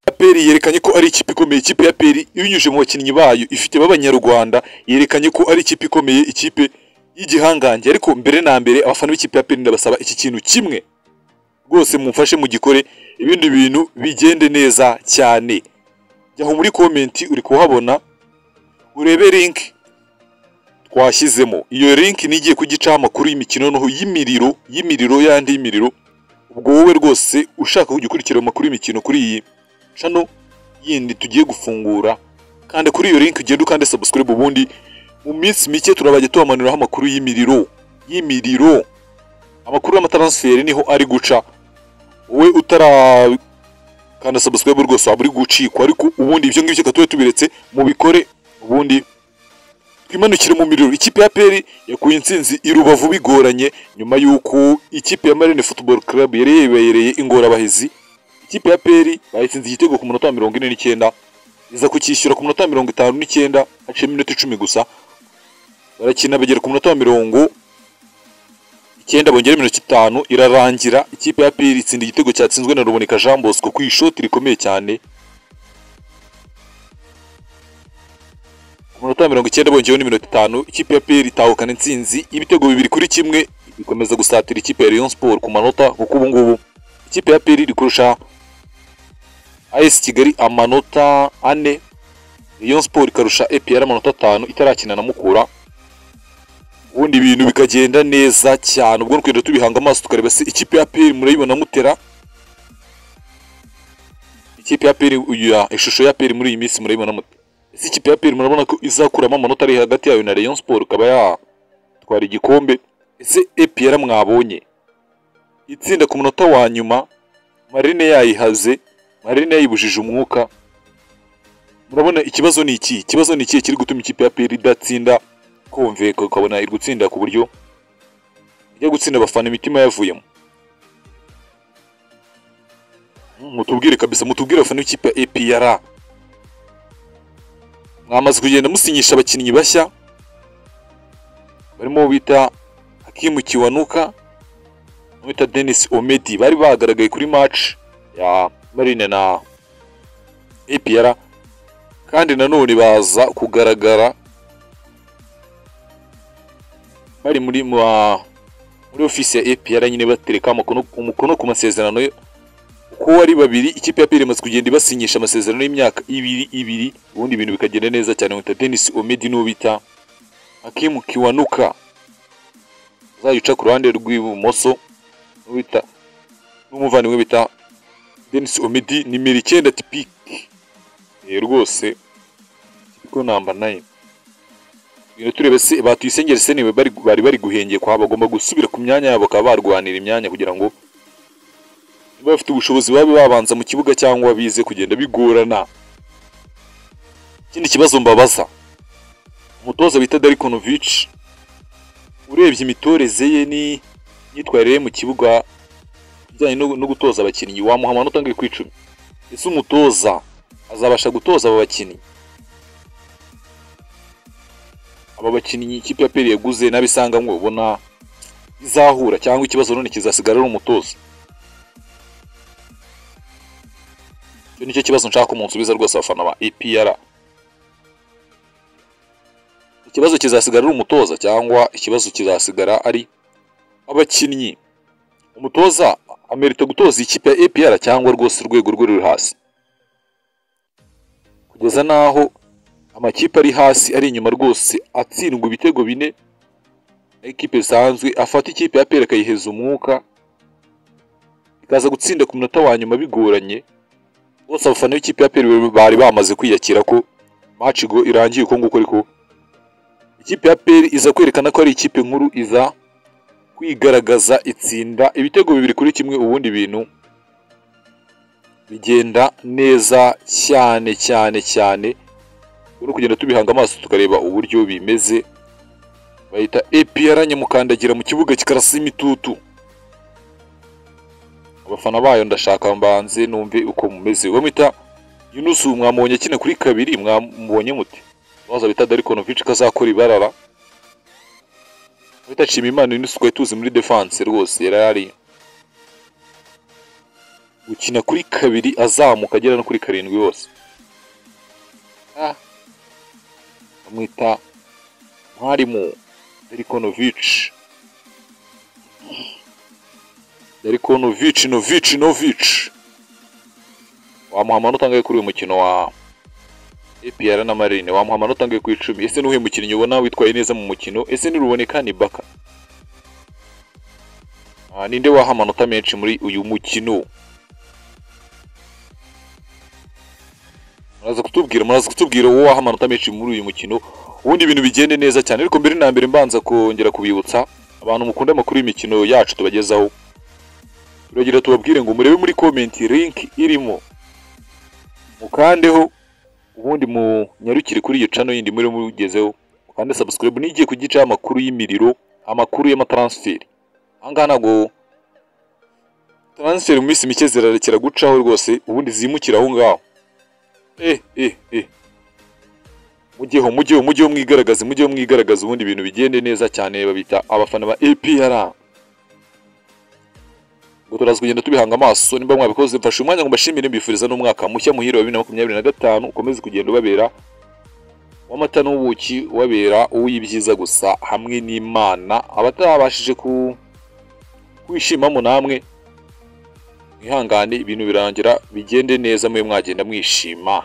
APR yerekanye ko ari ikipe ikomeye. Ikipe ya APR ibinyujije mu bakinnyi bayo ifite b'abanyarwanda yerekanye ko ari ikipe ikomeye, ikipe y'igihangange. Ariko mbere na mbere abafana b'ikipe ya APR ndabasaba iki kintu kimwe rwose, mumfashe mugikore, ibindi bintu bigende neza cyane. Jya aho muri comment uri kuhabona, urebe link twashyizemo. Iyo link nigiye kugicaho amakuru y'imikino noneho y'imiriro, y'imiriro yandi y'imiriro. Ubwo wowe rwose ushaka kujya ukurikira amakuru y'imikino kuri iyi channel yindi tugiye gufungura, kandi kuri iyo link ugende ukande subscribe, ubundi mu minsi mike turabajya tubamanuraho amakuru y'imiriro, y'imiriro, amakuru y'amatransfer niho ari guca. Wowe utarakanda subscribe rwose waba uri gucikwa, ariko ubundi ibyo ngibyo tube tubiretse mubikore, ubundi twimanukire mu miriro. Ikipe ya APR yakuye intsinzi i Rubavu bigoranye nyuma y'uko ikipe ya Marine Football Club yari yibereye ingorabahizi. Ikipe ya APR bayitsinze igitego ku munota wa 49, iza kucyishyura ku munota wa 59, haciye iminota 10 gusa. Barakina bagera ku munota wa 90, bongera iminota 5 irarangira. Ikipe ya APR itsinda igitego cyatsinzwe na Ruboneka Jean Bosco ku ishoti rikomeye cyane. Ku munota wa 90 bongeyeho n'iminota 5, ikipe ya APR itahukana intsinzi y'ibitego 2-1, ikomeza gusatira ikipe ya Rayon Sport ku manota, kuko ubu ngubu ikipe ya APR iri kurusha AS Kigali amanota 4, Rayon Sport ikarusha APR amanota 5 itarakina na Mukura. Ubundi ibintu bikagenda neza cyane. Ubwo twenda tubihanga amaso tukareba se ikipe ya APR murayibona mutera. Ikipe ya APR ishusho ya APR muri iyi minsi murayibona mute? Ese ikipe ya APR murabona ko izakuramo amanota ari hagati yayo na Rayon Sport ikaba yatwara igikombe? Ese APR mwabonye itsinda ku munota wa nyuma, Marine yayihaze, Marine yayibujije umwuka. Murabona ikibazo ni iki? Ikibazo ni iki kiri gutuma ikipe ya APR idatsinda kumveka, ukabona iri gutsinda ku buryo ijya gutsinda abafana imitima yavuyemo? Mutubwire kabisa, mutubwire abafana b'ikipe ya APR. Mwamaze kugenda musinyisha abakinnyi bashya barimo bita Hakimu Kiwanuka, bita Dennis Omedi, bari bagaragaye kuri match ya Marine na APR, kandi nanone baza kugaragara bari muri office ya APR nyine batereka umukono ku masezerano uko ari babiri. Ikipe ya APR imaze kugenda ibasinyisha amasezerano y'imyaka 2 ubundi ibintu bikagenda neza cyane. Bita Dennis Omedi n'ubita Hakimu Kiwanuka uzayica ku ruhande rw'ibumoso, n'ubita n'umuvandimwe bita Dennis Omedi nimero 9 typique rwose, typique number 9. Ibintu turebe se batuyisengere se niwe bari guhengekwa, bagomba gusubira ku myanya yabo bakaba barwanira imyanya kugira ngo bafite ubushobozi babe babanza mu kibuga cyangwa bize kugenda bigorana. Ikindi kibazo mbabaza, umutoza bita Darko Novic, urebye imitoreze ye ni myitwarire mu kibuga bijyanye no gutoza abakinnyi, wamuha amanota angahe ku 10? Ese umutoza azabasha gutoza aba bakinnyi? Aba bakinnyi ikipe ya APR yaguze n'abisanga ngo ubona izahura, cyangwa ikibazo none kizasigara ari umutoza? Icyo nicyo kibazo nshaka ko munsubiza rwose abafana ba APR. Ikibazo kizasigara ari umutoza cyangwa ikibazo kizasigara ari abakinnyi? Umutoza amerita gutoza ikipe ya APR cyangwa rwose urwego rwe ruri hasi, kugeza naho amakipe ari hasi ari inyuma rwose atsindwa ibitego 4 ekipe isanzwe, afata ikipe ya APR akayiheza umwuka ikaza gutsinda ku munota wa nyuma bigoranye. Bose abafana b'ikipe ya APR bari bamaze kwiyakira ko match go irangiye uko nguko, ariko ikipe ya APR iza kwerekana ko ari ikipe nkuru, iza kwigaragaza itsinda ibitego 2-1, ubundi ibintu bigenda neza cyane cyane cyane. Uri kugenda tubihanga amaso tukareba uburyo bimeze. Bayita APR nyamukandagira mu kibuga kikarasa imitutu. Abafana bayo ndashaka mbanze numve uko mumeze. Bamwita Yunusu mwamubonye akina kuri 2, mwamubonye mute? Baza bita Darko Novic kazakora ibarara. Bita Nshimiyimana Yunusu twari tuzi muri defense rwose yarari Gukina kuri 2 azamuka agera no kuri 7 yose. Bamwita Mwarimu Darko Novic. Darko Novic, Novic, Novic. Wamuha amanota angahe kuri uyu mukino wa APR na Marine? Wamuha amanota angahe ku 10? Ese nuhe mukinnyi ubona witwaye neza mu mukino? Ese ni Ruboneka, ni Baka? Ninde waha amanota menshi muri uyu mukino? Muraza kutubwira uwo waha amanota menshi muri uyu mukino, ubundi ibintu bigende neza cyane. Ariko mbere na mbere mbanza kongera kubibutsa abantu mukunda amakuru y'imikino yacu tubagezaho, turagira tubabwire ngo murebe muri comment link irimo, mukandeho, ubundi munyarukire kuri iyo channel yindi muri mugezeho, mukande subscribe nigiye kugica amakuru y'imiriro, amakuru y'amatransfer. Ahangaha ntago transfer mu minsi mike zirarekera gucaho rwose, ubundi zimukira aho ngaho. Mujyeho, mujyeho mwigaragaze, mujyeho mwigaragaze, ubundi ibintu bigende neza cyane. Babita abafana ba APR. Ngo turaza kugenda tubihanga amaso. Nimba mwabikoze, mfashe umwanya ngo mbashimire, mbifuriza n'umwaka mushya muhire wa 2025, ukomeze kugenda ubabera w'amata n'ubuki, ubabera uw'ibyiza gusa hamwe n'Imana. Abatabashije kwishimamo namwe mwihangane, ibintu birangira bigende neza, mwe mwagenda mwishima.